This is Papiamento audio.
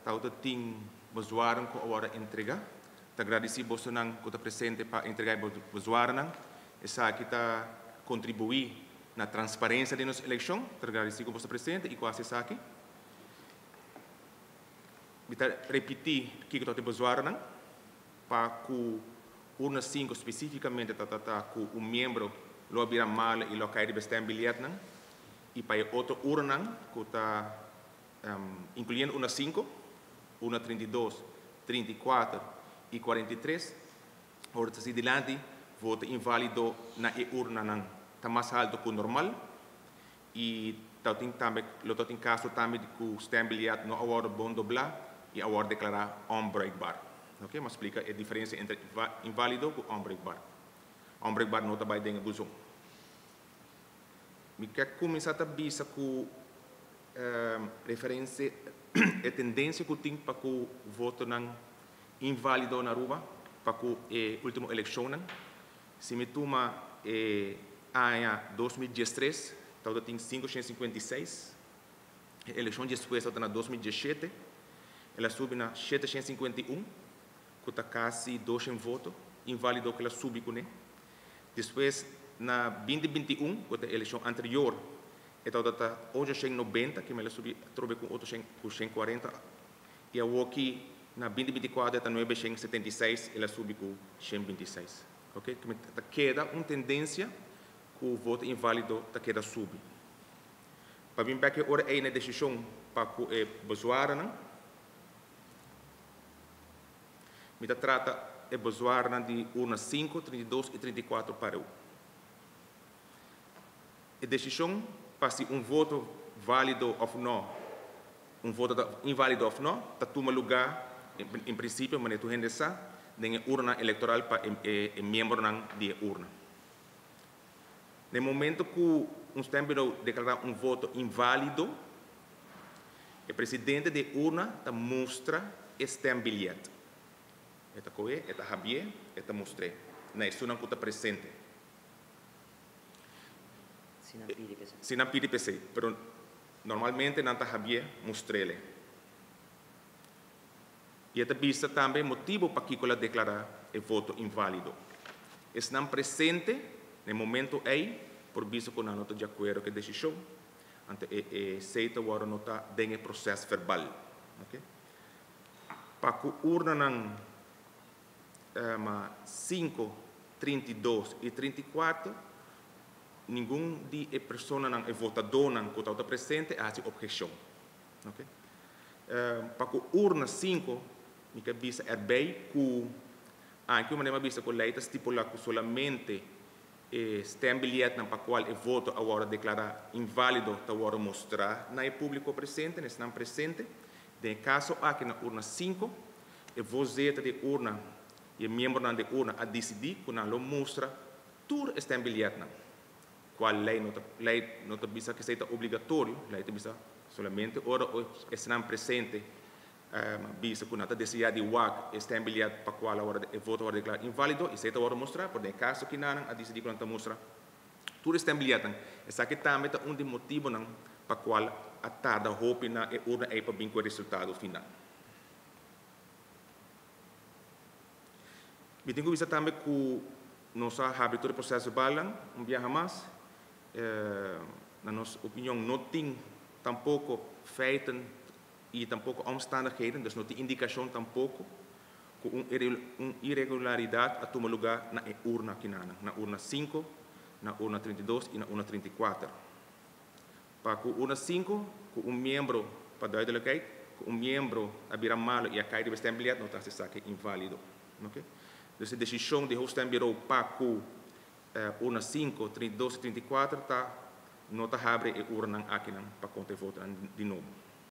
Tabata tin bezwaren ku a wòrdu entregá. Ta gradisí bosonan ku ta presente pa entregá e bezwarennan. Esaki ta kontribuí na transparensia den nos elekshon. Ta gradisí ku boso ta presente i ku a hasi esaki. Mi ta repití kiko tabata e bezwarennan. Pa ku urna sinku spesífikamente ta trata ku un miembro lo a bira malu i lo a kai riba e stembiljetnan i pa e otro urnanan ku ta inkluyendo urna sinku, urna 32, 34 i 43, ora ta si dilanti voto inválido na e urnanan ta mas haltu ku normal i ta tin tambe lo ta tin kaso tambe di ku stembiljet no a wòrdu bon doblá i a wòrdu deklará onbruikbaar. Oke, mi a splika e diferensia entre inválido ku onbruikbaar. Onbruikbaar no ta bai den e buzon. Mi ke kuminsá ta bisa ku referensia e tendensia ku tin pa ku votonan inválido na Aruba pa ku e último elekshonnan. Si mi tuma e aña 2013 tabata tin 556, e elekshon despues tabata na 2017 el a subi na 751 ku ta kasi 200 voto inválido ku el a subi kuné. Despues na 2021 ku ta e elekshon anterior e tabata ta 890 ke mel a subi atrobe ku otro shen ku 140 i awoki na 2024 e ta 976 el a subi ku 126. Ok, ke ta keda un tendensia ku voto inválido ta keda subi. Pa bin bek e ora ei na e desishon pa ku e bezwarennan, mi ta trata e bezwarennan di urna 5, 32 i 34 pareu. E desishon pa si un voto válido òf nò, un voto ta inválido òf nò, ta tuma lugá en prinsipio, manera tur hende sa, den e urnanan elektoral pa e miembronan di e urna. Na e momento ku un stembureau deklará un voto inválido, e presidente di e urna ta mustra e stembiljet. E ta kohe, e ta habié, e ta mustr'é na esunnan ku ta presente. Si nan pidi p'esei. Si nan pidi p'esei, pero normalmente nan ta habié mustr'ele. I e ta bisa tambe motibu pakiko el a deklará e voto inválido. Esnan presente na e momento ei por bisa ku nan no ta di akuerdo ku e desishon, anto e esei ta wòrdu notá den e proses verbal. Oke. Pa ku urnanan 5, 32 i 34, ningun di e personanan, e votadónan ku tabata presente a hasi opheshon. Oke. Pa ku urna 5, mi ke bisa erbij ku anke un manera mi a bisa ku lei ta stipulá ku solamente e stembiljetnan pa kual e voto a wòrdu deklará inválido ta wòrdu mostrá na e públiko presente, na esnan presente. Den e kaso aki na urna 5, e voorzitter di e urna i e miembronan di e urna a disidí ku nan lo mustra tur e stembiljetnan, kual lei no ta lei no ta bisa ku esei ta obligatorio, lei ta bisa solamente ora esnan presente bisa ku nan ta deseá di wak e stembiljet pa kual a wòrdu e voto a wòrdu deklará inválido, esei ta wòrdu mostrá, pero den e kaso ki nan a disidí ku nan ta mustra tur e stembiljetnan, esaki tambe ta un di motibunan pa kual a tarda hopi na e urna ei pa bin ku e resultado final. Mi tin ku bisa tambe ku nos a habri tur e proseso verbalnan un biaha mas. Na nos opinion no tin tampoko feiten i tampoko omstandigheden, dus no tin indikashon tampoko ku un iregularidat a tuma lugá na e urna akinanan, na urna 5, na urna 32 i na urna 34. Pa ku urna 5, ku un miembro, pa duidelijkheid, ku un miembro a bira malu i a kai riba e stembiljet, no ta hasi esaki inválido. Oké. Dus e desishon di hoofdstembureau pa ku urna 5, 32 i 34 ta no ta habri e urnanan akinan pa konta e votonan di nobo.